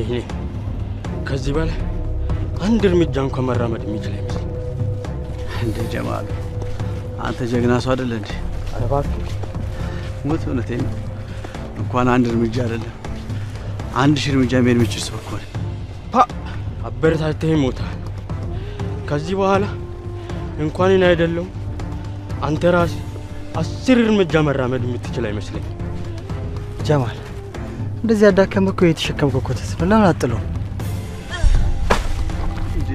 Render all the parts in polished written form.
ወይኔ፣ ከዚህ በላይ አንድ እርምጃ እንኳን መራመድ የሚችል አይመስልም። እንዴ ጀማል፣ አንተ ጀግና ሰው አይደለ እንዴ? ኧረ እባክህ ሙት፣ እውነቴን ነው። እንኳን አንድ እርምጃ አይደለም 1000 እርምጃ መሄድ የሚችል ሰው እኮ ነኝ። ፓ አበረታተኸኝ ሞታል። ከዚህ በኋላ እንኳን እኔ አይደለሁም አንተ ራስህ 10 እርምጃ መራመድ የምትችል አይመስለኝም። ጀማል፣ እንደዚህ ያዳከመህ እኮ የተሸከምከው ኮተት ነው። ለምን አጥለው? እንዴ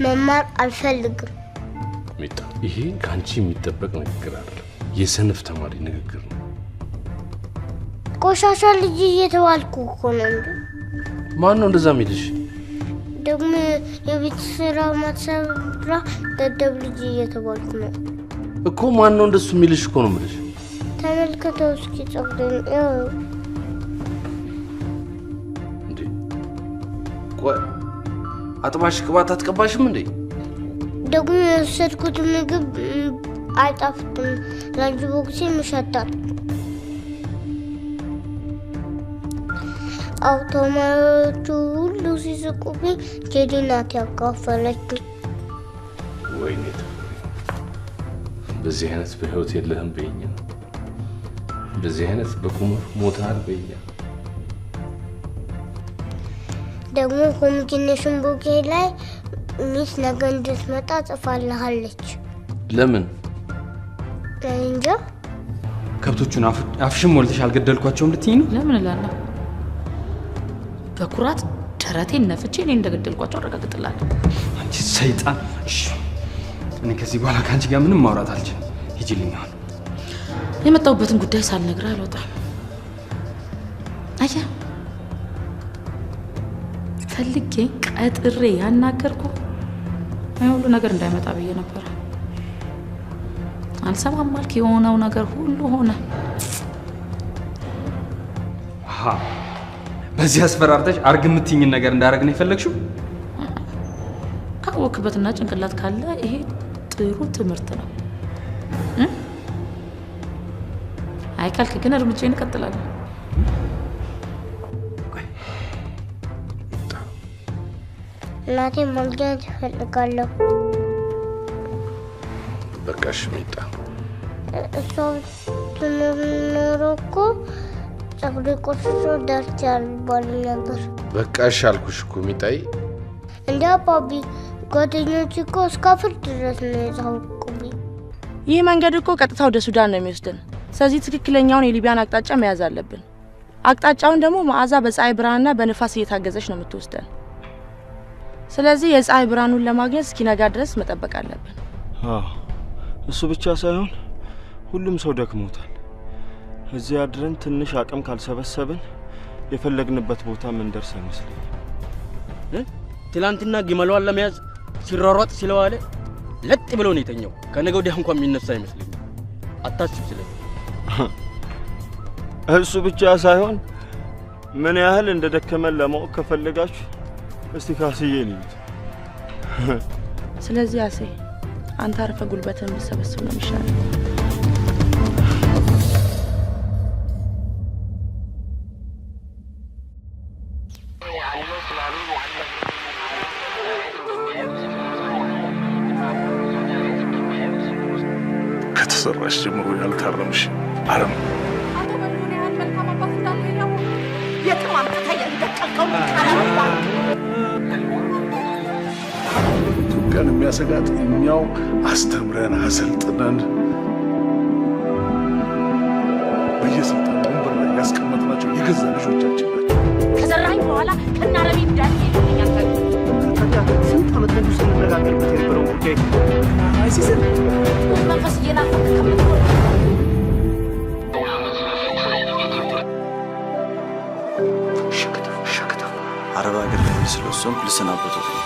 መማር አልፈልግም። ሚጣ፣ ይሄ ከአንቺ የሚጠበቅ ንግግር አይደለም። የሰነፍ ተማሪ ንግግር ነው። ቆሻሻ ልጅ እየተባልኩ እኮ ነው እንዴ። ማን ነው እንደዛ የሚልሽ? ደግሞ የቤት ስራ ማትሰራ ደደብ ልጅ እየተባልኩ ነው እኮ። ማን ነው እንደሱ የሚልሽ? እኮ ነው የምልሽ። ተመልከተው እስኪ ፀጉሬን። እንዴ ቆይ፣ አጥባሽ ቅባት አትቀባሽም እንዴ? ደግሞ የወሰድኩት ምግብ አይጣፍጥም። Lunch box ኤም ይሸታል። አዎ፣ ተማሪዎቹ ሁሉ ሲስቁብኝ ቴዲ ናት ያካፈለችኝ። ወይኔ በዚህ አይነት በህይወት የለህም በይኛ። በዚህ አይነት በቁምህ ሞተሃል በይኛ። ደግሞ communication book ኤ ላይ Miss ነገ እንድትመጣ ጽፋልሃለች። ለምን? እንጃ። ከብቶቹን አፍሽን ሞልተሽ አልገደልኳቸውም ልትይኝ ነው? ለምን እላለሁ? በኩራት ደረቴን ነፍቼ እኔ እንደገደልኳቸው አረጋግጥላለሁ። አንቺ ሰይጣን! እሺ፣ እኔ ከዚህ በኋላ ከአንቺ ጋር ምንም ማውራት አልችልም። ሂጂልኝ አሁን። የመጣሁበትን ጉዳይ ሳልነግርህ አልወጣም። አየህ፣ ፈልጌ ቀጥሬ ያናገርኩህ ይሄ ሁሉ ነገር እንዳይመጣ ብዬ ነበር። አልሰማም አልክ። የሆነው ነገር ሁሉ ሆነ። አሃ፣ በዚህ አስፈራርተሽ አርግ የምትይኝን ነገር እንዳደረግ ነው የፈለግሽው? ካወክበትና ጭንቅላት ካለ ይሄ ጥሩ ትምህርት ነው። አይ ካልክ ግን እርምጃዬን እቀጥላለሁ። እናቴን ማግኘት እፈልጋለሁ። በቃሽ ሚጣ። እሷ ብትኖር ኖሮ እኮ ፀጉሬ ቆሽሾ dirty አልባልም ነበር። በቃሽ አልኩሽ እኮ ሚጣዬ። እንደ አባቢ ጓደኞች እኮ እስከ አፍር ድረስ ነው የሳቁብኝ። ይህ መንገድ እኮ ቀጥታ ወደ ሱዳን ነው የሚወስደን። ስለዚህ ትክክለኛውን የሊቢያን አቅጣጫ መያዝ አለብን። አቅጣጫውን ደግሞ መዓዛ በፀሐይ ብርሃንና በንፋስ እየታገዘች ነው የምትወስደን። ስለዚህ የፀሐይ ብርሃኑን ለማግኘት እስኪነጋ ድረስ መጠበቅ አለብን። አዎ፣ እሱ ብቻ ሳይሆን ሁሉም ሰው ደክሞታል። እዚህ አድረን ትንሽ አቅም ካልሰበሰብን የፈለግንበት ቦታ ምንደርስ አይመስለኝም። ትላንትና ግመሏን ለመያዝ ሲሯሯጥ ስለዋለ ለጥ ብሎ ነው የተኛው። ከነገ ወዲያ እንኳን የሚነሳ አይመስለኝም። አታስብ ስለዚህ። እሱ ብቻ ሳይሆን ምን ያህል እንደደከመን ለማወቅ ከፈለጋችሁ እስቲ ካስዬን እዩት። ስለዚህ አሴ፣ አንተ አርፈህ ጉልበትህን ብትሰበስብ ነው የሚሻለው። ከተሰራሽ ጀምሮ ያልታረምሽ አረም። ኢትዮጵያን የሚያሰጋት እኛው አስተምረን አሰልጥነን በየስልጣን ወንበር ላይ ያስቀመጥናቸው የገዛ ልጆቻችን ናቸው። ከዘራኝ በኋላ ከናረቢ እንዳትሄድ ይለኛል። ስንት ዓመት ሙሉ ስንነጋገርበት የነበረው ጉዳይ አይሲስን መንፈስ እየናፈቅ ከምትኖር አረብ ሀገር ለመሄድ ስለወሰንኩ ልሰናበቶት ነው።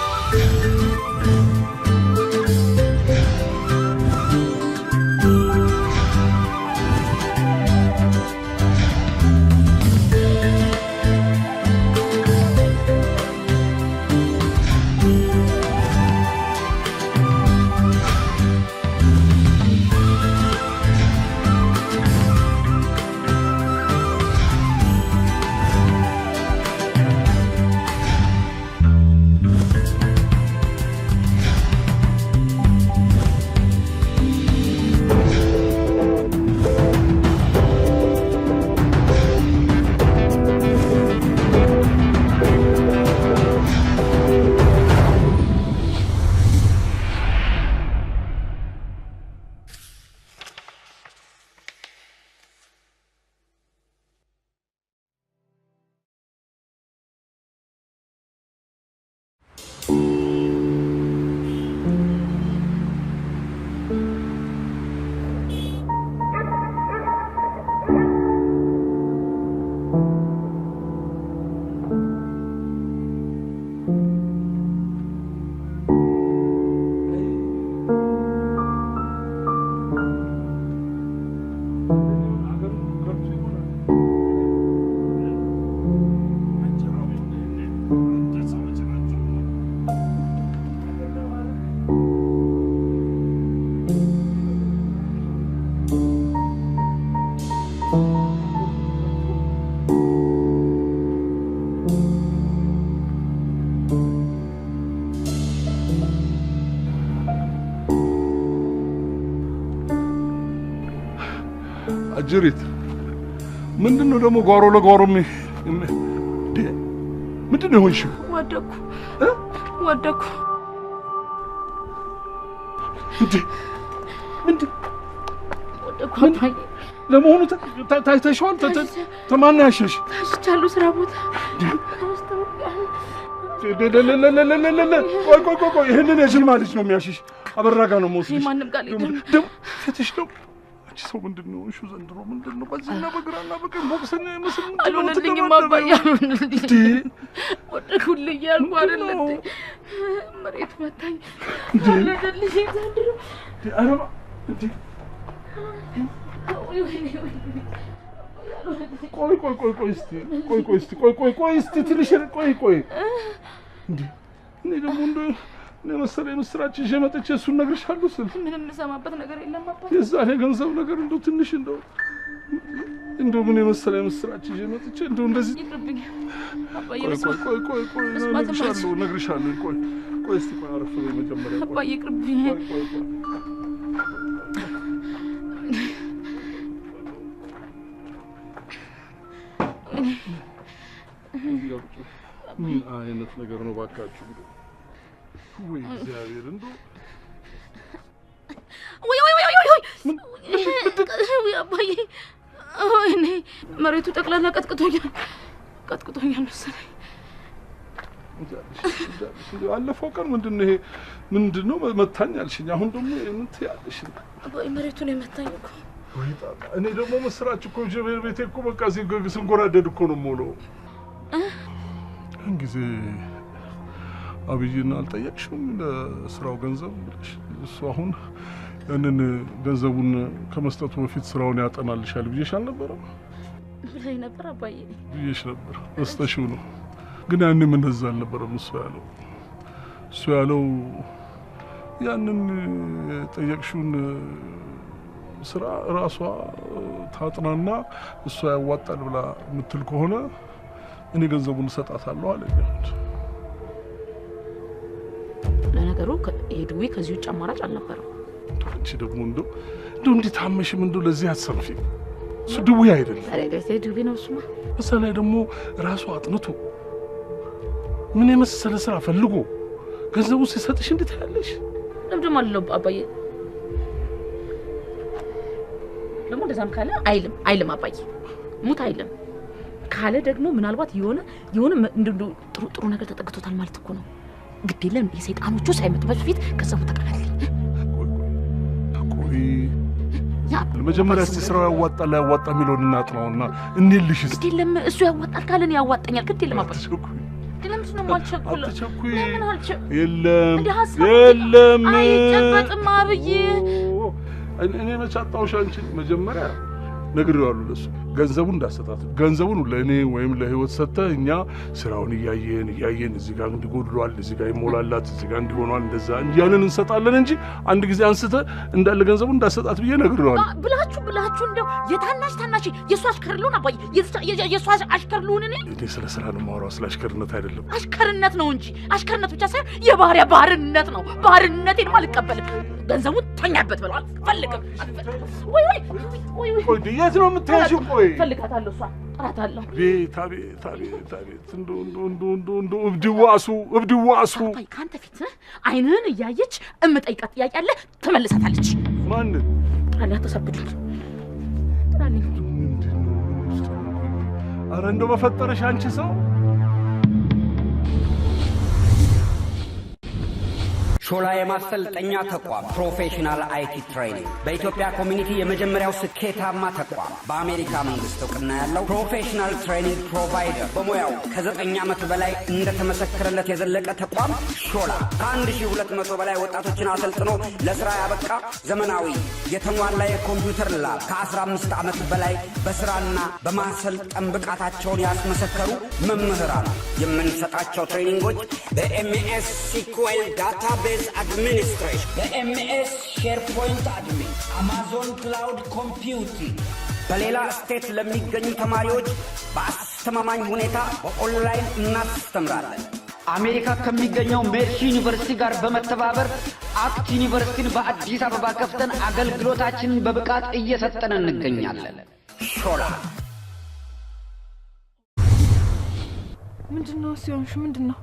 አጅሪት ምንድነው ደግሞ ጓሮ ለጓሮ ምንድነው የሆንሽው? ወደኩ ወደኩ። እንዴ ምንድን ወደኩ? አባዬ ለመሆኑ ታይተሽዋል? ተማን ያሸሽ? ታሽቻለሁ። ስራ ቦታ ቆይ ቆይ ቆይ ቆይ፣ ይህንን የጅልማ ልጅ ነው የሚያሽሽ። አበራ ጋር ነው የምወስድሽ። ማንም ጋር አልሄድም። ደግሞ ፊትሽ ነው። አንቺ ሰው ምንድን ነው እሺ? ዘንድሮ ምንድን ነው በዚህና በግራና በቀኝ ቦክሰኛ ይመስል አልሆነልኝም አባዬ፣ አልሆነልኝም። ወደኩልህ እያልኩ አይደል እንዴ? መሬት መታኝ። አልሆነልኝም ዘንድሮ። ኧረ እንዴ ቆይ ቆይ ቆይ ቆይ እስቲ ቆይ ቆይ እስቲ ቆይ ቆይ ቆይ እስቲ ትንሽ ቆይ ቆይ። እንዴ እኔ ደግሞ እንደው እኔ መሰለኝ ምስራች ይዤ መጥቼ እሱን እነግርሻለሁ ስል ምንም የምሰማበት ነገር የለም አባዬ። የዛን የገንዘብ ነገር እንደው ትንሽ እንደው እንደው ምን የመሰለ ምስራች ይዤ መጥቼ እንደው እንደዚህ ይቅርብኝ አባዬ። ቆይ ቆይ ቆይ ቆይ እነግርሻለሁ እነግርሻለሁ። ቆይ ቆይ እስቲ ቆይ አረፍ በይ መጀመሪያ። ቆይ አባዬ ይቅርብኝ። ቆይ ቆይ ቆይ ምን አይነት ነገር ነው ባካችሁ? ወይ እግዚአብሔር እንደው ወይ ወይ ወይ ወይ ወይ አባዬ፣ ወይኔ መሬቱ ጠቅላላ ቀጥቅጦኛል ቀጥቅጦኛል መሰለኝ። አለፈው ቀን ምንድን ነው ይሄ ምንድን ነው መታኝ አልሽኝ። አሁን ደግሞ ምን ትያለሽ? አባዬ መሬቱን የመታኝ እኮ። ወይ ጣጣ! እኔ ደግሞ ምስራች እኮ ይዤ ቤቴ እኮ በቃ እዚህ ስንጎራደድ እኮ ነው የምውለው። ያን ጊዜ አብይን አልጠየቅሽውም ለስራው ገንዘብ ብለሽ? እሱ አሁን ያንን ገንዘቡን ከመስጠቱ በፊት ስራውን ያጠናልሻል ብዬሽ አልነበረም? ብለኸኝ ነበር አባዬ። ብዬሽ ነበር። መስጠሽው ነው። ግን ያኔም እንደዛ አልነበረም እሱ ያለው። እሱ ያለው ያንን የጠየቅሽውን ስራ ራሷ ታጥናና እሷ ያዋጣል ብላ የምትል ከሆነ እኔ ገንዘቡን እሰጣታለሁ አለኝ። ለነገሩ የድዌ ከዚህ ውጭ አማራጭ አልነበረም። አንቺ ደግሞ እንደው እንደው እንዴት አመሽም እንደው ለዚህ አትሰንፊ። እሱ ድዌ አይደለም። ኧረ ድዌ ነው እሱማ። በዛ ላይ ደግሞ ራሱ አጥንቶ ምን የመሰለ ስራ ፈልጎ ገንዘቡ ሲሰጥሽ እንዴት ያለሽ? ለምንድን ነው አባዬ? ደግሞ እንደዛም ካለ አይልም አይልም አባዬ፣ ሙት አይልም። ካለ ደግሞ ምናልባት የሆነ የሆነ እንደው ጥሩ ጥሩ ነገር ተጠግቶታል ማለት እኮ ነው። ግድ የለም የሰይጣኖቹ ሳይመጡ በፊት ገንዘቡ ተቀበልልኝ። ቆይ መጀመሪያ እስቲ ስራው ያዋጣል አያዋጣም የሚለውን እናጥናውና እንልሽ እስቲ። ግድ የለም እሱ ያዋጣል ካለ እኔ ያዋጣኛል። ግድ የለም አባዬ። ለምንድን ነው የማልቸኩለው? ለምን አልቸኩልም? የለም የለም፣ አይጨበጥም አብይ። እኔ መች አጣሁሽ አንቺን? መጀመሪያ ነግሬዋለሁ ለእሱ ገንዘቡን እንዳሰጣት። ገንዘቡን ለእኔ ወይም ለህይወት ሰጥተህ እኛ ስራውን እያየን እያየን እዚህ ጋር እንዲጎድሏል፣ እዚህ ጋር ይሞላላት፣ እዚህ ጋር እንዲሆኗል፣ እንደዛ እያልን እንሰጣለን እንጂ አንድ ጊዜ አንስተህ እንዳለ ገንዘቡን እንዳሰጣት ብዬ ነግሬዋለሁ። ብላችሁ ብላችሁ እንደው የታናሽ ታናሽ የእሱ አሽከር ልሁን አባዬ፣ የእሱ አሽከር ልሁን እኔ? እኔ ስለ ስራ ነው የማወራው፣ ስለ አሽከርነት አይደለም። አሽከርነት ነው እንጂ አሽከርነት ብቻ ሳይሆን የባሪያ ባርነት ነው። ባርነቴንም አልቀበልም። ገንዘቡን ተኛበት በለው። አልፈልግም። ወይ ወይ ወይ ወይ፣ የት ነው የምትሄጂው? ቆይ እፈልጋታለሁ፣ እሷን እጠራታለሁ። አቤት አቤት አቤት አቤት! እንደው እንደው እንደው እንደው እንደው እብድ ዋሱ እብድ ዋሱ። አባዬ ከአንተ ፊት አይንህን እያየች እምጠይቃት ጥያቄ አለ፣ ትመልሳታለች። ማንን? ጥራልኝ፣ አታሳብዱኝ። ጥራልኝ። ኧረ እንደው በፈጠረሽ አንቺ ሰው። ሾላ የማሰልጠኛ ተቋም professional IT training በኢትዮጵያ community የመጀመሪያው ስኬታማ ተቋም፣ በአሜሪካ መንግስት እውቅና ያለው professional training provider፣ በሙያው ከ9 ዓመት በላይ እንደተመሰከረለት የዘለቀ ተቋም ሾላ ከ1200 በላይ ወጣቶችን አሰልጥኖ ለስራ ያበቃ፣ ዘመናዊ የተሟላ የኮምፒውተር lab፣ ከ15 ዓመት በላይ በስራና በማሰልጠን ብቃታቸውን ያስመሰከሩ መምህራን። የምንሰጣቸው training ኦች በ MS SQL database administration፣ በ MS SharePoint admin፣ Amazon cloud computing። በሌላ state ለሚገኙ ተማሪዎች በአስተማማኝ ሁኔታ በኦንላይን እናስተምራለን። አሜሪካ ከሚገኘው ሜርሲ ዩኒቨርሲቲ ጋር በመተባበር አክት ዩኒቨርሲቲን በአዲስ አበባ ከፍተን አገልግሎታችንን በብቃት እየሰጠን እንገኛለን። ሾላ። ምንድን ነው ሲሆንሽ? ምንድን ነው?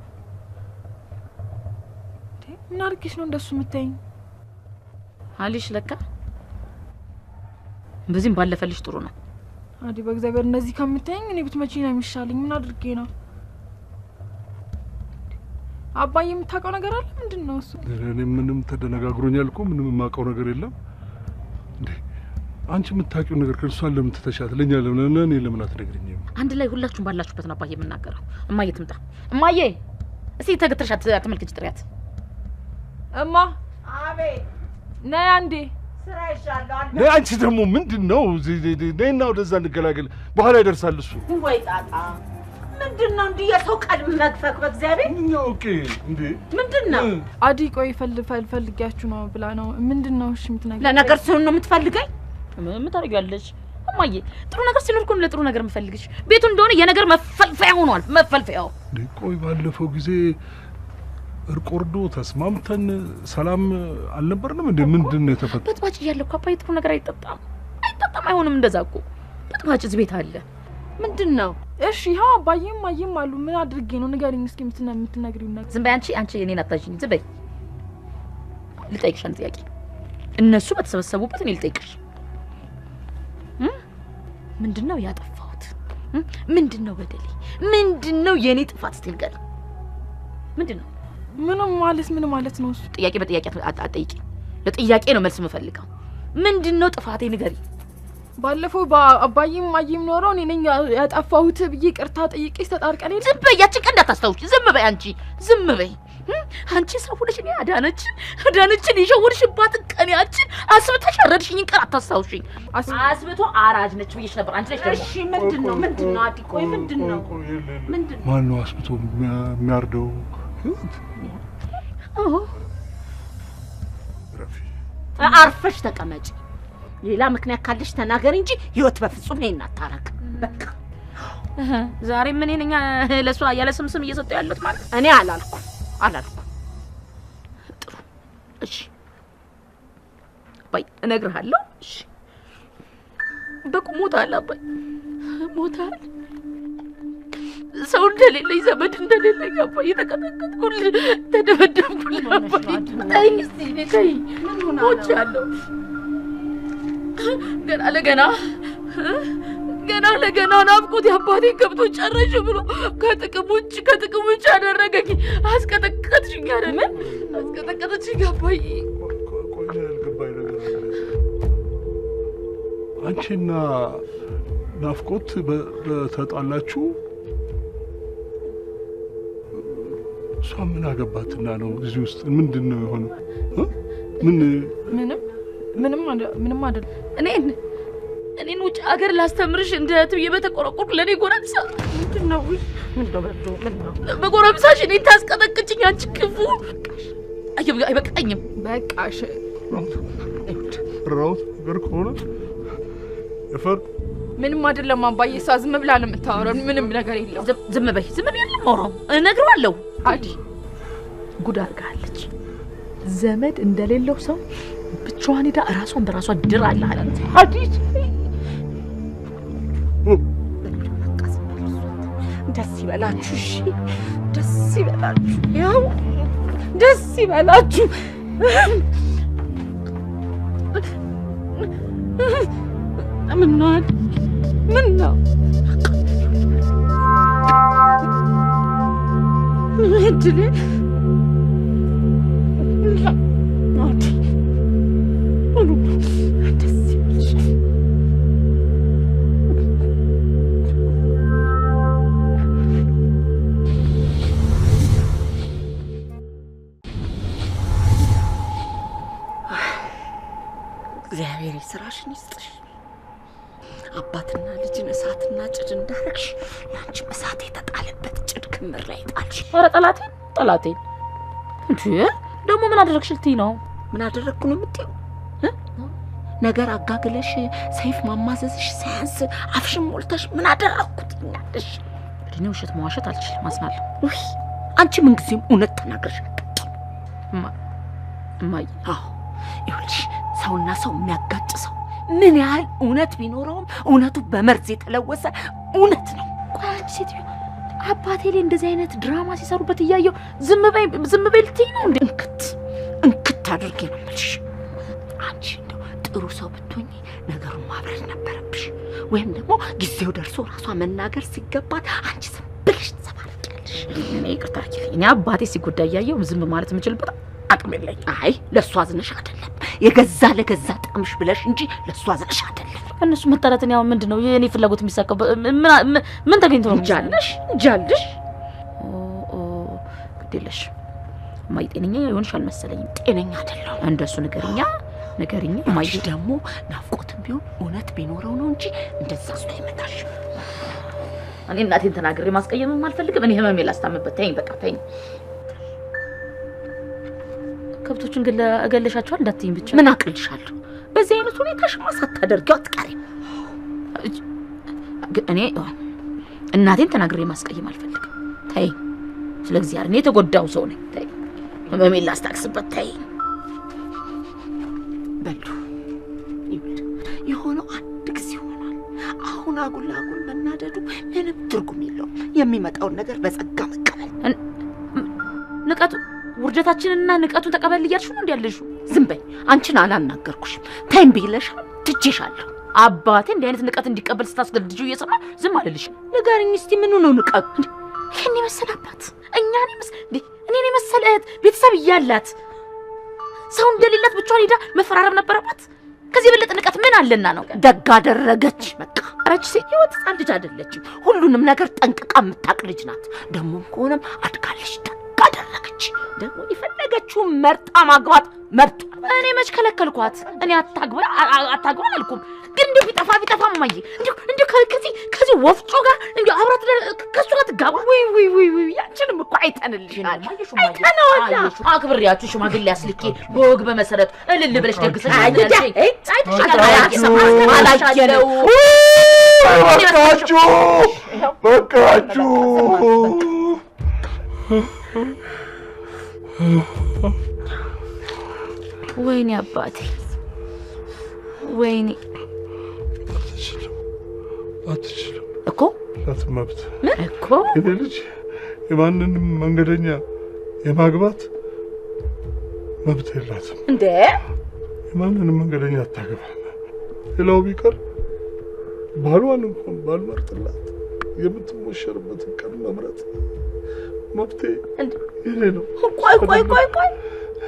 ምን አድርጌሽ ነው እንደሱ የምታይኝ? አሊሽ ለካ በዚህም ባለፈልሽ ጥሩ ነው። አዲ፣ በእግዚአብሔር እንደዚህ ከምታይኝ እኔ ብትመጪኝ ነው የሚሻለኝ። ምን አድርጌ ነው? አባዬ፣ የምታውቀው ነገር አለ? ምንድን ነው እሱ? እኔ ምንም ተደነጋግሮኛል እኮ፣ ምንም የማውቀው ነገር የለም። እንዴ፣ አንቺ የምታውቂው ነገር ከእሷን ለምን ትተሻት ለእኛ ለምን እኔ ለምን አትነግሪኝም? አንድ ላይ ሁላችሁም ባላችሁበት ነው አባዬ የምናገረው። እማዬ ትምጣ። እማዬ፣ እስቲ ተገትረሽ አትመልከች፣ ጥሪያት። እማ። አቤት። ነይ አንዴ። ስራ ይሻለሁ። ነይ፣ አንቺ ደግሞ ምንድን ነው? ነይና ወደዛ እንገላገል። በኋላ ይደርሳል እሱ። ወይ ጣጣ! ምንድን ነው እንዲህ የሰው ቀልብ መግፈክ? በእግዚአብሔር። Okay እንዴ። ምንድን ነው? አዲ፣ ቆይ ፈልጊያችሁ ነው ብላ ነው። ምንድን ነው እሺ የምትነግሪኝ? ለነገር ሲሆን ነው የምትፈልገኝ? ምን ታደርጊያለሽ እማዬ? ጥሩ ነገር ሲኖር እኮ ነው ለጥሩ ነገር የምፈልግሽ። ቤቱ እንደሆነ የነገር መፈልፈያ ሆኗል። መፈልፈያው። እንዴ ቆይ፣ ባለፈው ጊዜ እርቅ ወርዶ ተስማምተን ሰላም አልነበርንም እንዴ? ምንድን ነው የተፈጠረው? በጥባጭ እያለ እኮ አባዬ ጥሩ ነገር አይጠጣም፣ አይጠጣም። አይሆንም እንደዛ እኮ። በጥባጭ እዚህ ቤት አለ። ምንድን ነው? እሺ ይኸው አባዬም እማዬም አሉ። ምን አድርጌ ነው? ንገሪኝ እስኪ የምትነግሪው ነገር። ዝም በይ አንቺ፣ አንቺ እኔን አታዥኝ። ዝም በይ። ልጠይቅሽ አንድ ጥያቄ። እነሱ በተሰበሰቡበት እኔ ልጠይቅሽ። ምንድን ነው ያጠፋሁት? ምንድን ነው በደሌ? ምንድን ነው የእኔ ጥፋት? እስቲ ንገሪኝ። ምንድን ነው? ምንም ማለት ምን ማለት ነው እሱ? ጥያቄ በጥያቄ አትጠይቂኝ። ለጥያቄ ነው መልስ የምፈልገው። ምንድን ነው ጥፋቴ? ንገሪኝ። ባለፈው በአባዬም እማዬም ኖረው እኔ ነኝ ያጠፋሁት ብዬ ይቅርታ ጠይቄሽ ተጣርቀን የለ? ዝም በይ፣ ያችን ቀን እንዳታስታውሽ። ዝም በይ አንቺ፣ ዝም በይ አንቺ። ሰው ሆነሽ እኔ አዳነችን የሸወድሽባትን ቀን፣ ያችን አስብተሽ ያረድሽኝን ቀን አታስታውሽኝ። አስብቶ አራጅ ነች ብዬሽ ነበር። አንቺ ነሽ ደግሞ። እሺ ምንድን ነው? ምንድን ነው አዲ? ቆይ ምንድን ነው? ምንድን ነው? ማን ነው አስብቶ የሚያርደው? ህይወት። አዎ። ረፊ። አርፈሽ ተቀመጪ። ሌላ ምክንያት ካለሽ ተናገሪ እንጂ ህይወት በፍጹም ይሄን አታረግም። በቃ። ዛሬ ምን ነኝ ለእሷ ያለ ስም ስም እየሰጠሁ ያለሁት ማለት? እኔ አላልኩም፣ አላልኩም። ጥሩ እሺ፣ አባይ እነግርሃለሁ። እሺ በቁም ሞታል፣ አባይ ሞታል። ሰው እንደሌለኝ፣ ዘመድ እንደሌለኝ አባይ የተቀጠቀጥኩልህ፣ ተደበደብኩልህ። አባይ ተይኝ እስኪ እኔ ተይኝ፣ ሞቻለሁ። ገና ለገና ገና ለገና ናፍቆት የአባቴ ገብቶ ጨረሽ ብሎ ከጥቅም ውጭ አደረገኝ። አስቀጠቀጥሽኝ አይደለ? አስቀጠቀጠችኝ አባዬ። ቆይ፣ ያልገባኝ ነገር አለ። አንቺና ናፍቆት በተጣላችሁ እሷ ምን አገባትና ነው እዚህ ውስጥ? ምንድን ነው የሆነው? እ? ምን? ምንም ምንም አይደለም። እኔን ውጭ ሀገር ላስተምርሽ እንደ እህት ብዬ በተቆረቆርኩ ለእኔ ጎረምሳ ምንድን ነው? ምንድን ነው በርዶ? ምንድን ነው? በጎረምሳሽ እኔን ታስቀጠቅጭኝ አንቺ ክፉ። አይበቃኝም። በቃሽ። ራውት ነገር ከሆነ የፈር ምንም አይደለም አባዬ። እሷ ዝም ብላ ነው የምታወራው። ምንም ነገር የለውም። ዝም በይ፣ ዝም በይ። የማወራው እነግረዋለሁ። አዲ። ጉድ አድርጋለች። ዘመድ እንደሌለው ሰው ብቻዋን ሄዳ እራሷን በራሷ ድር አለ አላት። አዲ። ደስ ይበላችሁ። እሺ ደስ ይበላችሁ። ያው ደስ ይበላችሁ። ምነው አዲ? ምነው እድሌ? የስራሽን ይስጥሽ። አባትና ልጅን እሳትና ጭድ እንዳረግሽ ያንቺም እሳት የተጣለበት ጭድ ክምር ላይ ጣልሽ። ኧረ ጠላቴን ጠላቴን እንዴ! ደግሞ ምን አደረግሽ ልትይ ነው? ምን አደረግኩ ነው የምትይው? ነገር አጋግለሽ ሰይፍ ማማዘዝሽ ሳያንስ አፍሽን ሞልተሽ ምን አደረግኩ ትይኛለሽ? እኔ ውሸት መዋሸት አልችልም፣ አዝናለሁ። ውይ አንቺ ምንጊዜም እውነት ተናግረሽ አታውቂም። እማዬ አዎ ይኸውልሽ፣ ሰውና ሰው የሚያጋጭ ሰው ምን ያህል እውነት ቢኖረውም እውነቱ በመርዝ የተለወሰ እውነት ነው። ቆይ አንቺ ሴትዮ አባቴ ላይ እንደዚህ አይነት ድራማ ሲሰሩበት እያየሁ ዝም በይ ዝም በይ ልትይ ነው እንዴ? እንክት እንክት አድርጌ ነው የምልሽ። አንቺ እንደው ጥሩ ሰው ብትሆኚ ነገሩን ማብረድ ነበረብሽ። ወይም ደግሞ ጊዜው ደርሶ ራሷ መናገር ሲገባት አንቺ ዝም ብለሽ ትዘባርቂያለሽ። እኔ ይቅርታ አድርጊልኝ፣ እኔ አባቴ ሲጎዳ እያየሁ ዝም ማለት የምችልበት አቅም የለኝም። አይ ለእሱ አዝነሽ አይደለም፣ የገዛ ለገዛ ጥቅምሽ ብለሽ እንጂ ለእሱ አዝነሽ አይደለም። እነሱ መጣላትን ያው ምንድን ነው የእኔ ፍላጎት የሚሳካው? ምን ተገኝቶ ነው? እንጃልሽ እንጃልሽ። ግድ የለሽ እማዬ፣ ጤነኛ የሆንሽ አልመሰለኝም። ጤነኛ አይደለሁም። እንደሱ ንገሪኛ ንገሪኛ እማዬ። ደግሞ ናፍቆትም ቢሆን እውነት ቢኖረው ነው እንጂ እንደዛ እሱ አይመታሽም። እኔ እናቴን ተናግሬ ማስቀየምም አልፈልግም። እኔ ህመሜ ላስታምበት። ተይኝ በቃ ተይኝ። ከብቶቹን ግን እገልሻቸዋል እንዳትይኝ ብቻ። ምን አቅልሻለሁ? በዚህ አይነት ሁኔታሽማ ሳታደርጊው አትቀሪም። እኔ እናቴን ተናግሬ ማስቀየም አልፈልግም። ተይኝ፣ ስለ እግዚአብሔር እኔ የተጎዳው ሰው ነኝ። ተይኝ፣ ህመሜን ላስታክስበት። ተይኝ። በሉ ይኸውልህ፣ የሆነው አንድ ጊዜ ሆኗል። አሁን አጉል አጉል መናደዱ ምንም ትርጉም የለውም። የሚመጣውን ነገር በጸጋ መቀበል። ንቀቱ ውርደታችንና ንቀቱን ተቀበል እያልሽ ነው እንዴ ያለሽው? ዝም በይ። አንቺን አላናገርኩሽም። ተይኝ ብዬሻለሁ፣ ትቼሻለሁ። አባቴ እንዲህ አይነት ንቀት እንዲቀበል ስታስገድጂው እየሰማ ዝም አልልሽም። ንገሪኝ እስቲ ምኑ ነው ንቀቱ? ይሄን የመሰለ አባት እኛን እኔን የመሰለ እህት ቤተሰብ እያላት ሰው እንደሌላት ብቻዋን ሄዳ መፈራረም ነበረባት? ከዚህ የበለጠ ንቀት ምን አለና ነው? ደግ አደረገች። በቃ አረች ሴት ህይወት ህፃን ልጅ አይደለችም። ሁሉንም ነገር ጠንቅቃ የምታውቅ ልጅ ናት። ደግሞም ከሆነም አድጋለች። ደግ አደረገች። ደግሞ የፈለገችውን መርጣ ማግባት መብቷ። እኔ መች ከለከልኳት? እኔ አታግባ አታግባ አላልኩም። ግን እንዲሁ ቢጠፋ ቢጠፋ እማዬ እንዲሁ እንዲሁ ከዚህ ወፍጮ ጋር እንዲሁ አብራት ከእሱ ጋር ትጋባ። ውይ ውይ ውይ ውይ ያንቺንም እኮ አይተንልሻል፣ አይተነዋል። አክብሬያችሁ ሽማግሌ አስልኬ በወግ በመሰረቱ እልል ብለሽ ደግሰሽ በቃችሁ፣ በቃችሁ። ወይኔ አባቴ ወይኔ። አትችልም፣ አትችልም እኮ ላት መብት እኮ የኔ ልጅ የማንንም መንገደኛ የማግባት መብት የላትም እንዴ። የማንንም መንገደኛ አታገባም። ሌላው ቢቀር ባሏን እንኳን ባልመርጥላት የምትሞሸርበትን ቀን መምረጥ መብቴ የኔ ነው። ቆይ ቆይ ቆይ ቆይ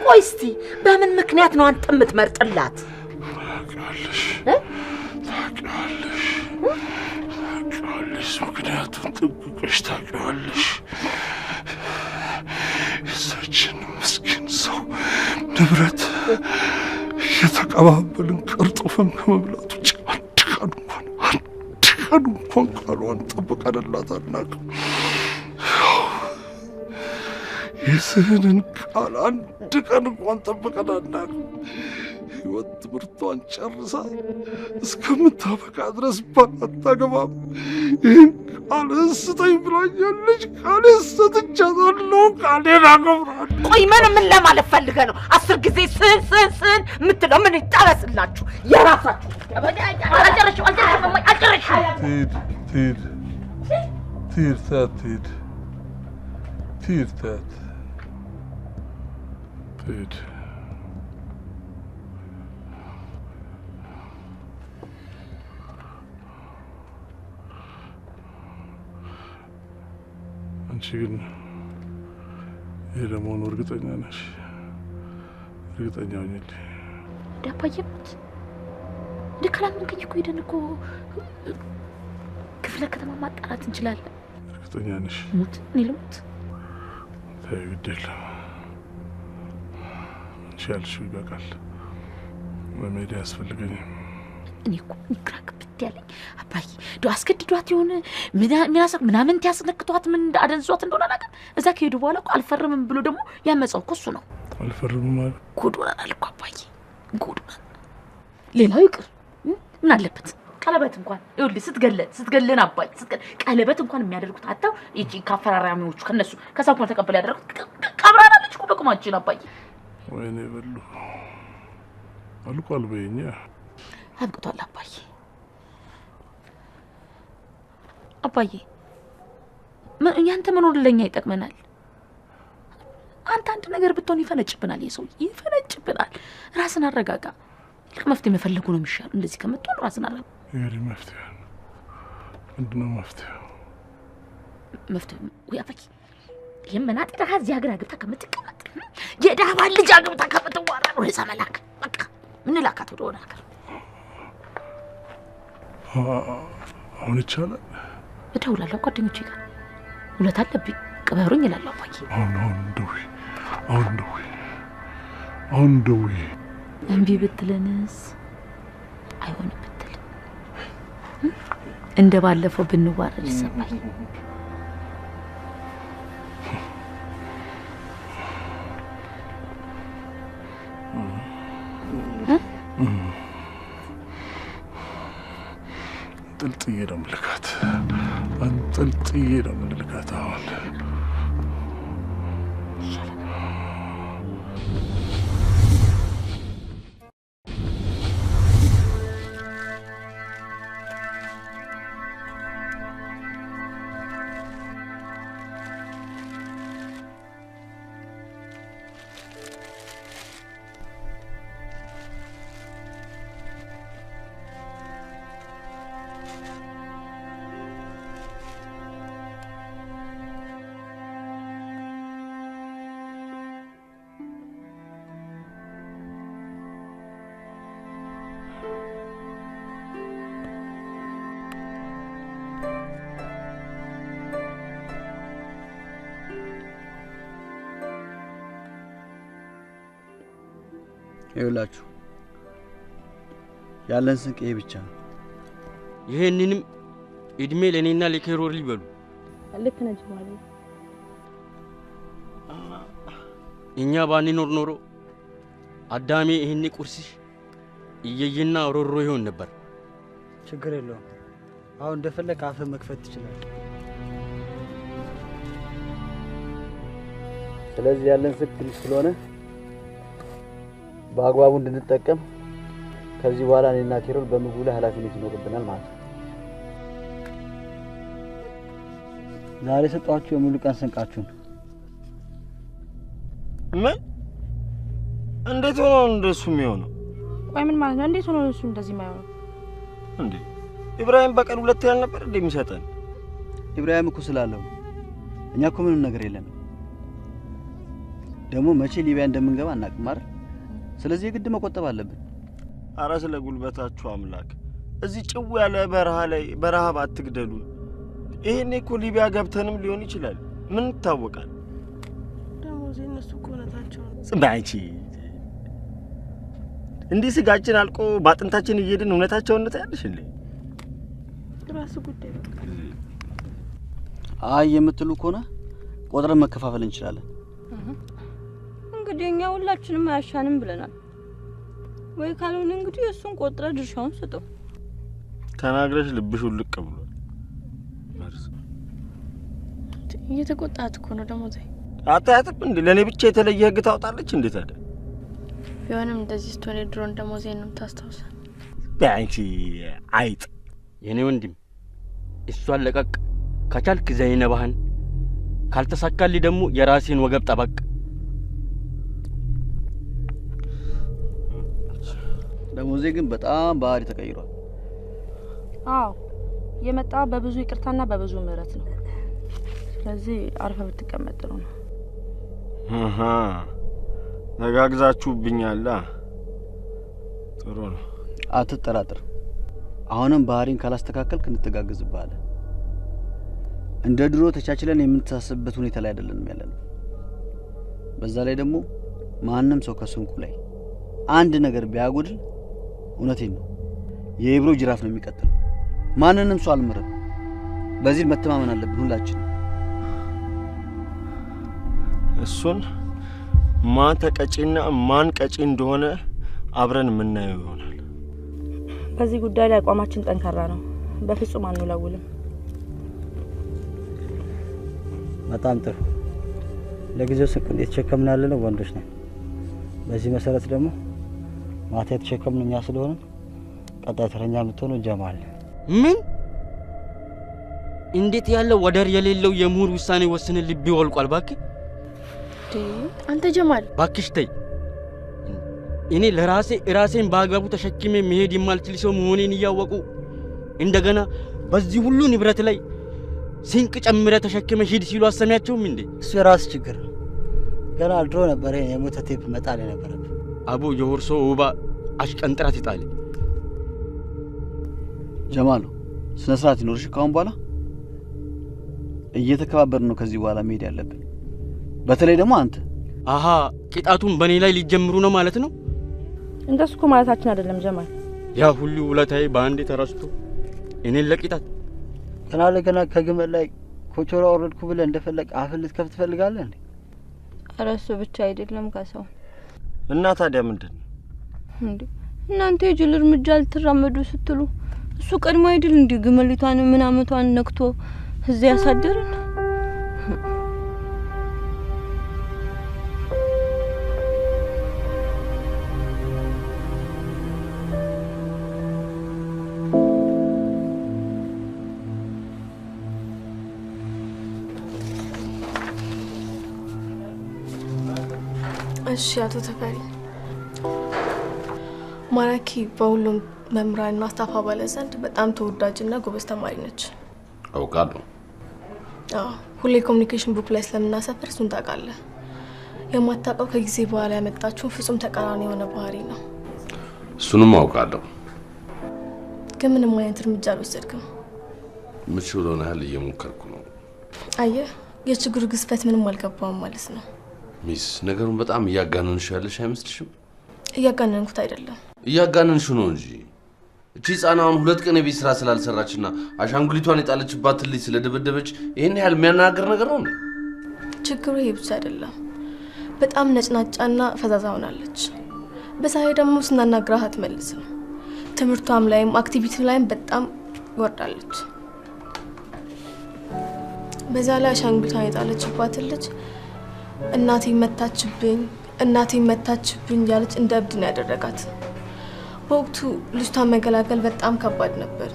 ቆይ እስቲ በምን ምክንያት ነው አንተ የምትመርጥላት? ታውቂዋለሽ፣ ታውቂዋለሽ፣ ታውቂዋለሽ። ምክንያቱን ጠንቅቀሽ ታውቂዋለሽ። የዛችን ምስኪን ሰው ንብረት እየተቀባበልን ቀርጥፈን ከመብላት ውጭ አንድ ቀን እንኳን አንድ ቀን እንኳን ቃሏን ጠብቀንላት አናውቅም። የስህንን ቃል አንድ ቀን እንኳን ጠብቀን አናውቅም። ህይወት ትምህርቷን ጨርሳ እስከምታበቃ ድረስ ባል አታገባም። ይህን ቃል ስጠኝ ብላኛለች። ቃሌን ሰጥቻታለሁ። ቃሌን አከብራለሁ። ቆይ ምን ለማለት ፈልገህ ነው? 10 ጊዜ ስህን ስህን ስህን የምትለው ምን ይጠበስላችሁ? የራሳችሁ አልጨረስሽም፣ አልጨረስሽም፣ አልጨረስሽም። ትሂድ ትሂድ ትሂድ ተያት ትሂድ ትሂድ ተያት ትሂድ። አንቺ ግን ይሄ ለመሆኑ እርግጠኛ ነሽ? እርግጠኛ ሆኝልኝ። እንደ አባዬ ሞት እንደ ካላመንከኝ እኮ ሄደን እኮ ክፍለ ከተማ ማጣራት እንችላለን። እርግጠኛ ነሽ? ሙት እኔ ልሙት? ተይው፣ ግድ የለም። አንቺ ያልሽው ይበቃል። መሄድ አያስፈልገኝም። እኔ እኮ ግራ ግብት ያለኝ አባዬ እንደው አስገድዷት የሆነ ምናምን ያስነክቷት ምን አደንዟት እንደሆነ አላውቅም። እዛ ከሄዱ በኋላ እኮ አልፈርምም ብሎ ደግሞ ያመጻው እኮ እሱ ነው። አልፈርምም አለ። ጉድ ሆነናል እኮ አባዬ፣ ጉድ ሆነናል። ሌላው ይቅር ምን አለበት ቀለበት እንኳን ይኸውልህ፣ ስትገለን አባዬ ቀለበት እንኳን የሚያደርጉት አጣው። ይቺ ካፈራራሚዎቹ ከነሱ ከሰው እንኳን ተቀበል ያደረጉት ቀብራናለች እኮ በቁማችን አባዬ። ወይኔ በሉ አልቋል በይኛ። አብቅቷል አባዬ። አባዬ ያንተ መኖር ለኛ ይጠቅመናል። አንተ አንድ ነገር ብትሆን ይፈነጭብናል፣ የሰው ይፈነጭብናል። ራስን አረጋጋ። ይልቅ መፍትሄ መፈለጉ ነው የሚሻለው። እንደዚህ ከምትሆን ራስን አረጋጋ። ይሄ መፍትሄ ምንድነው? መፍትሄው መፍትሄው ወይ አባዬ ይሄን መናጢ ድሀ እዚህ ሀገር አግብታ ከምትቀመጥ የድሀ ልጅ አግብታ ከምትዋረድ ወደዛ መላክ በቃ ምን ላካት ወደ ሆነ ሀገር። አሁን ይቻላል። እደውላለሁ ጓደኞቼ ጋር ውለታ አለብኝ ቅበሩኝ እላለሁ አባዬ። አሁን አሁን ደውይ፣ አሁን ደውይ፣ አሁን ደውይ። እምቢ ብትለንስ? አይሆንም ብትል እንደ ባለፈው ብንዋረድ አባዬ? አንጠልጥዬ ነው የምልካት፣ አንጠልጥዬ ነው የምልካት። አሁን ይኸውላችሁ ያለን ስንቅ ይሄ ብቻ ነው። ይሄንንም እድሜ ለኔና ለኬሮር ሊበሉ። ልክ ነህ ጅማሌ። እኛ ባንኖር ኖሮ አዳሜ ይሄን ቁርስሽ እየየና ሮሮ ይሆን ነበር። ችግር የለውም። አሁን እንደፈለክ አፍህ መክፈት ትችላለህ። ስለዚህ ያለን ስንቅ ትንሽ ስለሆነ በአግባቡ እንድንጠቀም ከዚህ በኋላ እኔና ኬሮል በምግቡ ላይ ኃላፊነት ይኖርብናል ማለት ነው። ዛሬ የሰጧችሁ የሙሉ ቀን ስንቃችሁን። ምን? እንዴት ሆኖ እንደሱ የሚሆነው? ቆይ ምን ማለት ነው? እንዴት ሆኖ እሱ እንደዚህ የማይሆነው? እንዴ ኢብራሂም በቀን ሁለት ያህል ነበር እንዴ የሚሰጠን? ኢብራሂም እኮ ስላለው እኛ እኮ ምንም ነገር የለንም። ደግሞ መቼ ሊቢያ እንደምንገባ አናውቅም አይደል? ስለዚህ የግድ መቆጠብ አለብን። አረ ስለ ጉልበታችሁ አምላክ እዚህ ጭው ያለ በረሃ ላይ በረሃብ አትግደሉን። ይሄኔ እኮ ሊቢያ ገብተንም ሊሆን ይችላል። ምን ይታወቃል? ደሞዝ እነሱ እኮ እውነታቸው ነው። ዝም በይ አንቺ። እንዲህ ስጋችን አልቆ ባጥንታችን እየሄድን እውነታቸውን ታያለሽ እንዴ? ራሱ ጉዳይ በቃ። አይ የምትሉ ከሆነ ቆጥረን መከፋፈል እንችላለን። እንግዲህ እኛ ሁላችንም አያሻንም ብለናል። ወይ ካልሆነ እንግዲህ እሱን ቆጥረ ድርሻውን ስጠው። ተናግረሽ ልብሽ ውልቅ ብሏል። እየተቆጣት እኮ ነው ደሞዜ። አታያትም እንዴ? ለኔ ብቻ የተለየ ህግ ታወጣለች እንዴ ታዲያ? ቢሆንም እንደዚህ ስትሆን የድሮን ደሞዜን ነው የምታስታውሰው። በአንቺ አይጥ የኔ ወንድም እሷን ለቀቅ ከቻልክ ዘይነባህን፣ ካልተሳካልኝ ደግሞ የራሴን ወገብ ጠበቅ። ደሞዜ ግን በጣም ባህሪ ተቀይሯል። አዎ የመጣ በብዙ ይቅርታና በብዙ ምህረት ነው። ስለዚህ አርፈህ ብትቀመጥ ጥሩ ነው። አሃ ተጋግዛችሁብኛል። ጥሩ ነው። አትጠራጥር። አሁንም ባህሪን ካላስተካከልክ እንተጋገዝብሃለን። እንደ ድሮ ተቻችለን የምንተሳሰብበት ሁኔታ ላይ አይደለንም ያለነው። በዛ ላይ ደግሞ ማንም ሰው ከስንቁ ላይ አንድ ነገር ቢያጎድል እውነቴን ነው የኢብሮ ጅራፍ ነው የሚቀጥለው። ማንንም ሰው አልምርም። በዚህ መተማመን አለብን ሁላችን። እሱን ማን ተቀጪና ማን ቀጪ እንደሆነ አብረን የምናየው ይሆናል። በዚህ ጉዳይ ላይ አቋማችን ጠንካራ ነው። በፍጹም አንወላውልም። በጣም ጥሩ። ለጊዜው ስንቁን የተሸከምን ያለነው ወንዶች ነን። በዚህ መሰረት ደግሞ ማታ የተሸከምን እኛ ስለሆነ ቀጣይ ተረኛ የምትሆነው ጀማል። ምን እንዴት ያለ ወደር የሌለው የምሁር ውሳኔ ወስነ ልቤ ወልቋል። እባክህ አንተ ጀማል እባክሽ ተይ። እኔ ለራሴ ራሴን በአግባቡ ተሸክሜ መሄድ የማልችል ሰው መሆኔን እያወቁ እንደገና በዚህ ሁሉ ንብረት ላይ ስንቅ ጨምረ ተሸክመ ሂድ ሲሉ አሰሚያቸውም እንዴ? እሱ የራስ ችግር ነው። ገና ድሮ ነበር ይሄን የሞተ ቴፕ መጣል የነበረብህ። አቦ የሆርሶ ውባ አሽቀንጥራት ይጣል። ጀማሉ ስነ ስርዓት ይኖርሽ። ካሁን በኋላ እየተከባበርን ነው ከዚህ በኋላ መሄድ ያለብን። በተለይ ደግሞ አንተ። አሃ ቅጣቱን በኔ ላይ ሊጀምሩ ነው ማለት ነው? እንደሱ እኮ ማለታችን አይደለም ጀማል። ያ ሁሉ ውለታዬ በአንዴ ተረስቶ እኔን ለቅጣት ገና ለገና ከግመል ላይ ኮቾራ ወረድኩ ብለህ እንደፈለግ አፍህ ልትከፍት ትፈልጋለህ እንዴ? ኧረ እሱ ብቻ አይደለም ካሳው። እና ታዲያ ምንድን ነው እንዴ? እናንተ የጅል እርምጃ ልትራመዱ ስትሉ እሱ ቀድሞ አይደል እንዴ ግመሊቷን ምናምቷን ነክቶ እዚያ ያሳደረን? እሺ አቶ ተፈሪ፣ ማራኪ በሁሉም መምህራንና staff አባላት ዘንድ በጣም ተወዳጅና ጎበዝ ተማሪ ነች። አውቃለሁ። አዎ፣ ሁሌ communication book ላይ ስለምናሰፍር እሱን ታውቃለህ። የማታውቀው ከጊዜ በኋላ ያመጣችውን ፍጹም ተቃራኒ የሆነ ባህሪ ነው። እሱንም አውቃለሁ። ግን ምንም አይነት እርምጃ አልወሰድክም። የምችለውን ያህል እየሞከርኩ ነው። አየህ፣ የችግሩ ግዝፈት ምንም አልገባውም ማለት ነው። Miss፣ ነገሩን በጣም እያጋነንሽ ያለሽ አይመስልሽም? እያጋነንኩት አይደለም። እያጋነንሽ ነው እንጂ። እቺ ህፃን አሁን 2 ቀን የቤት ስራ ስላልሰራችና አሻንጉሊቷን የጣለችባትን ልጅ ስለደበደበች ይሄን ያህል የሚያናግር ነገር ነው እንዴ? ችግሩ ይሄ ብቻ አይደለም። በጣም ነጭናጫና ፈዛዛ ሆናለች። በዛ ላይ ደግሞ ስናናግራት አትመልስም። ትምህርቷም ላይም activity ላይም በጣም ወርዳለች። በዛ ላይ አሻንጉሊቷን የጣለችባትን ልጅ እናቴ መታችብኝ እናቴ መታችብኝ ያለች እንደ እብድ ነው ያደረጋት። በወቅቱ ልጅቷን መገላገል በጣም ከባድ ነበር።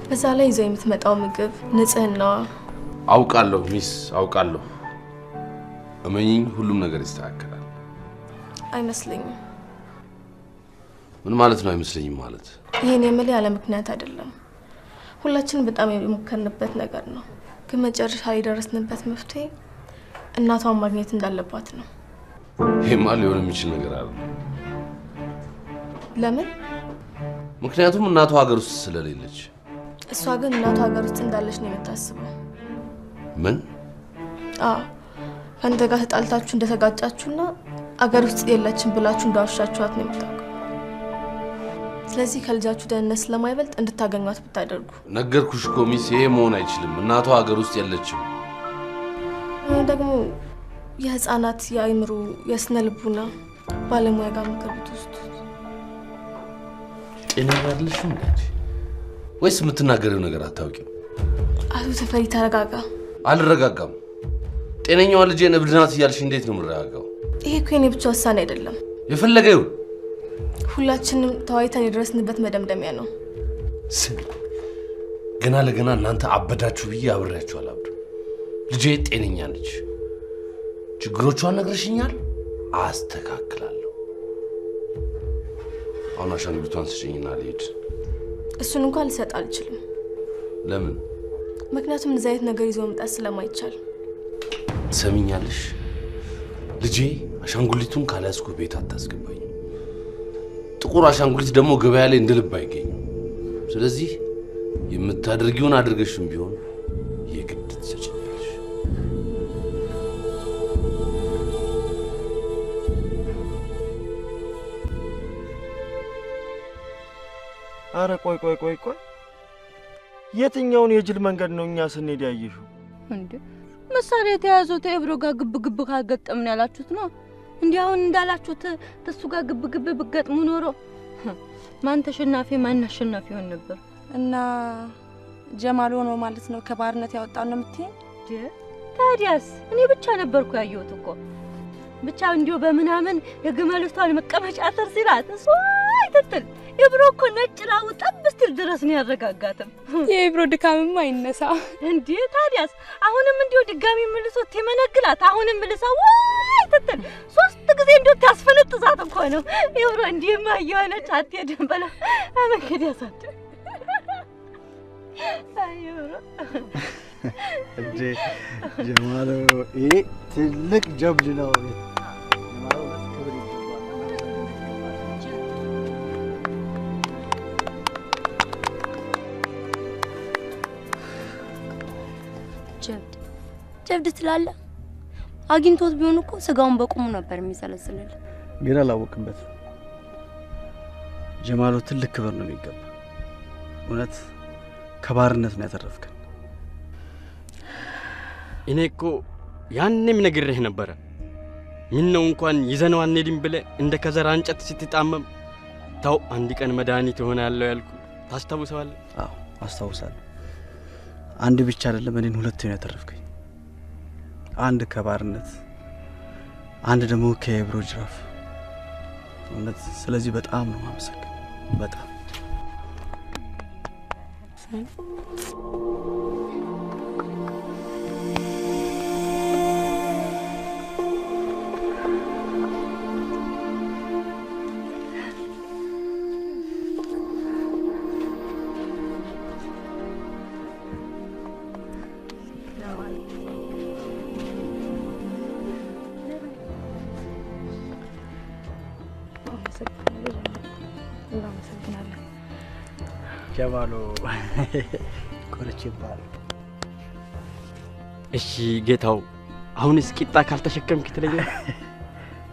በዛ ላይ ይዘው የምትመጣው ምግብ፣ ንጽህናዋ። አውቃለሁ Miss፣ አውቃለሁ። እመኚኝ፣ ሁሉም ነገር ይስተካከላል። አይመስለኝም። ምን ማለት ነው አይመስለኝም ማለት? ይሄን የምልህ ያለ ምክንያት አይደለም። ሁላችንም በጣም የሞከርንበት ነገር ነው። ግን መጨረሻ ላይ የደረስንበት መፍትሄ እናቷን ማግኘት እንዳለባት ነው። ይሄማ ሊሆን የሚችል ነገር አይደለም። ለምን? ምክንያቱም እናቷ ሀገር ውስጥ ስለሌለች። እሷ ግን እናቷ ሀገር ውስጥ እንዳለች ነው የምታስበው። ምን? አዎ፣ ከአንተ ጋር ተጣልታችሁ እንደተጋጫችሁና አገር ውስጥ የለችም ብላችሁ እንዳዋሻችኋት ነው የምታውቀው። ስለዚህ ከልጃችሁ ደህንነት ስለማይበልጥ እንድታገኟት ብታደርጉ። ነገርኩሽ እኮ Miss፣ ይሄ መሆን አይችልም። እናቷ ሀገር ውስጥ የለችም። ደግሞ የህፃናት የአእምሮ የስነ ልቡና ባለሙያ ጋር ምክር ብትወስዱ። ጤነኛ አይደለሽም እንዴ? ወይስ የምትናገሪው ነገር አታውቂም? አቶ ተፈሪ ተረጋጋ። አልረጋጋም። ጤነኛዋ ልጄን እብድ ናት እያልሽ እንዴት ነው የምረጋጋው? ይሄ እኮ የኔ ብቻ ውሳኔ አይደለም። የፈለገ ይሁን፣ ሁላችንም ተወያይተን የደረስንበት መደምደሚያ ነው። ስሚ፣ ገና ለገና እናንተ አበዳችሁ ብዬ አብሬያችሁ አላብድም። ልጄ ጤነኛ ነች። ችግሮቿን ነግረሽኛል፣ አስተካክላለሁ። አሁን አሻንጉሊቷን ስጭኝና ልሂድ። እሱን እንኳን ልሰጥ አልችልም። ለምን? ምክንያቱም እንደዚህ አይነት ነገር ይዞ መምጣት ስለማይቻል። ትሰሚኛለሽ? ልጄ አሻንጉሊቱን ካልያዝኩ ቤት አታስገባኝም። ጥቁር አሻንጉሊት ደግሞ ገበያ ላይ እንደ ልብ አይገኝም። ስለዚህ የምታደርጊውን አድርገሽም ቢሆን የግድ ትሰጭኛለሽ። አረ ቆይ ቆይ ቆይ ቆይ፣ የትኛውን የጅል መንገድ ነው እኛ ስንሄድ ያየሽው? እንዴ መሳሪያ የተያዘው ተኤብሮ ጋር ግብ ግብ ካልገጠምን ያላችሁት ነው። እንዲህ አሁን እንዳላችሁት ተሱ ጋር ግብ ግብ ብገጥሙ ኖሮ ማን ተሸናፊ ማን አሸናፊ ይሆን ነበር? እና ጀማል ሆኖ ማለት ነው ከባርነት ያወጣው ነው የምትይኝ? ታዲያስ እኔ ብቻ ነበርኩ ያየሁት እኮ። ብቻ እንዲሁ በምናምን የግመልቷን መቀመጫ ስር ሲላት እሷ አይተትል ኤብሮ እኮ ነጭ ላቡ ጠብ እስኪል ድረስ ነው ያረጋጋትም። የኤብሮ ድካምም አይነሳ እንዴ። ታዲያስ አሁንም እንዲሁ ድጋሚ መልሶ ተመነግላት፣ አሁንም መልሳ ዋይ ትትል 3 ጊዜ እንዲሁ ታስፈነጥዛት እኮ ነው ኤብሮ። እንዲህማ እየሆነች አትሄድም በላ መንገድ ያሳድ። አይ ኤብሮ እንዴ ጀማሎ፣ ይሄ ትልቅ ጀብድ ነው። ጀማሎ ክብር ይገባል። ጀብድ ጀብድ ትላለህ። አግኝቶት ቢሆን እኮ ስጋውን በቁሙ ነበር የሚዘለዝልል። ግን አላወቅበትም። ጀማሎ ትልቅ ክብር ነው የሚገባ። እውነት ከባርነት ነው ያተረፍከን። እኔ እኮ ያኔም ነግሬህ ነበረ። ምነው እንኳን ይዘነው አንሄድም ብለህ እንደ ከዘራ እንጨት ስትጣመም ታው አንድ ቀን መድኃኒት እሆናለሁ ያልኩ ታስታውሰዋለህ? አዎ አስታውሳለሁ። አንድ ብቻ አይደለም እኔን ሁለት ነው ያተረፍከኝ። አንድ ከባርነት፣ አንድ ደግሞ ከኤብሮ ጅራፍ። እውነት ስለዚህ በጣም ነው የማመሰግነው። በጣም እናመሰግናለን። ጀማሎ ኮርቼ ይባላል። እሺ ጌታው፣ አሁንስ ቂጣ ካልተሸከምክ ትለኛለህ?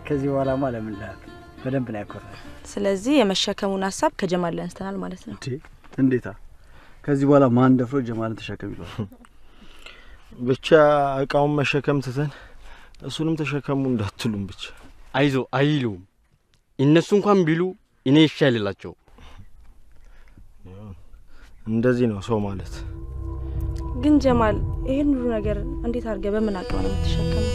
ከዚህ በኋላማ ለምን ላክ በደንብ ነው ያኮራል። ስለዚህ የመሸከሙን ሀሳብ ከጀማል ላይ አንስተናል ማለት ነው። እንዴታ! ከዚህ በኋላ ማን ደፍሮ ጀማልን ተሸከም ይለዋል? ብቻ እቃውን መሸከም ትተን እሱንም ተሸከሙ እንዳትሉም ብቻ። አይዞ አይሉም። እነሱ እንኳን ቢሉ እኔ ይሻልላቸው። እንደዚህ ነው ሰው ማለት። ግን ጀማል ይሄን ሁሉ ነገር እንዴት አድርገህ በምን አቅም ነው የምትሸከመው?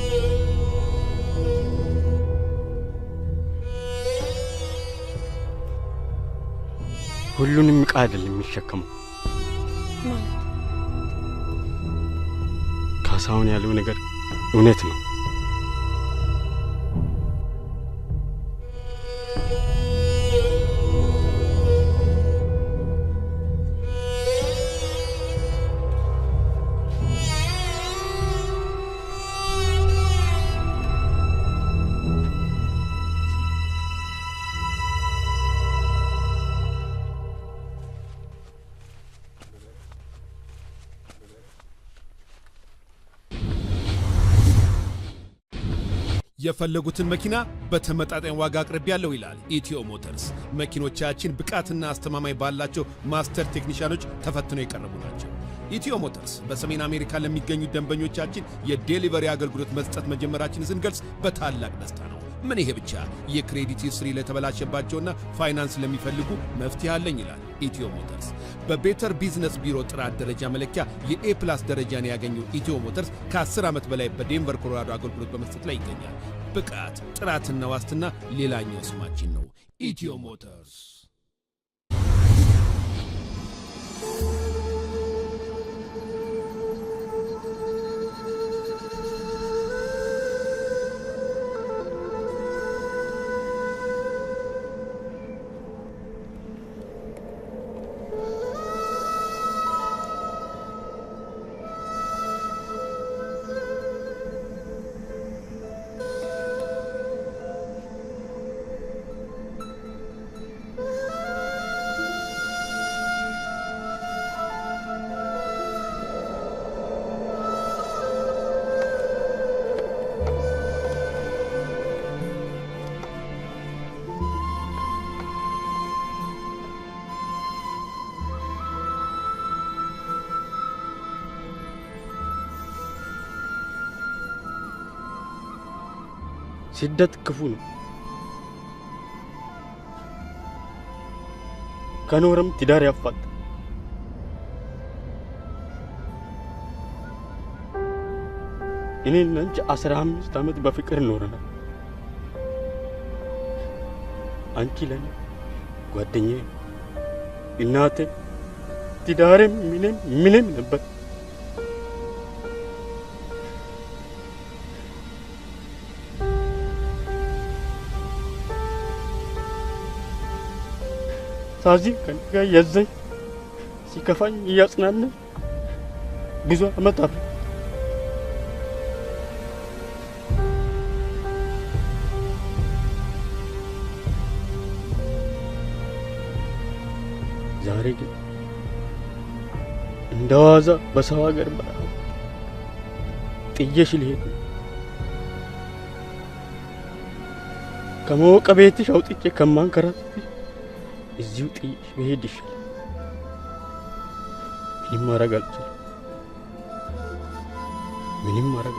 ሁሉንም እቃ አይደለም የሚሸከመው። ማለት ካሳሁን ያለው ነገር እውነት ነው። የፈለጉትን መኪና በተመጣጣኝ ዋጋ አቅርቤያለሁ ይላል ኢትዮ ሞተርስ። መኪኖቻችን ብቃትና አስተማማኝ ባላቸው master ቴክኒሻኖች ተፈትነው የቀረቡ ናቸው። ኢትዮ ሞተርስ በሰሜን አሜሪካ ለሚገኙ ደንበኞቻችን የ delivery አገልግሎት መስጠት መጀመራችንን ስንገልጽ በታላቅ ደስታ ነው። ምን ይሄ ብቻ፣ የ credit history ለተበላሸባቸውና ፋይናንስ ለሚፈልጉ መፍትሄ አለኝ ይላል ኢትዮ ሞተርስ። በ Better Business Bureau ጥራት ደረጃ መለኪያ የ A plus ደረጃን ያገኘው ኢትዮ ሞተርስ ከ10 ዓመት በላይ በዴንቨር ኮሎራዶ አገልግሎት በመስጠት ላይ ይገኛል። ብቃት፣ ጥራትና ዋስትና ሌላኛው ስማችን ነው። ኢትዮ ሞተርስ። ስደት ክፉ ነው። ከኖረም ትዳር ያፋታል። እኔና አንቺ 15 ዓመት በፍቅር ኖረናል። አንቺ ለኔ ጓደኛዬ፣ እናቴ፣ ትዳሬም ምንም ምንም ነበር። ሳዝን ከእኔ ጋር እያዘኝ፣ ሲከፋኝ እያጽናናኝ ብዙ ዓመት አብረን። ዛሬ ግን እንደ ዋዛ በሰው ሀገር በረሃ ጥዬሽ ልሄድ ነው። ከሞቀ ቤትሽ አውጥቼ ከማንከራተትሽ እዚሁ ጥዬሽ ብሄድ ይሻላል። ምንም ማድረግ አልችልም። ምንም ማድረግ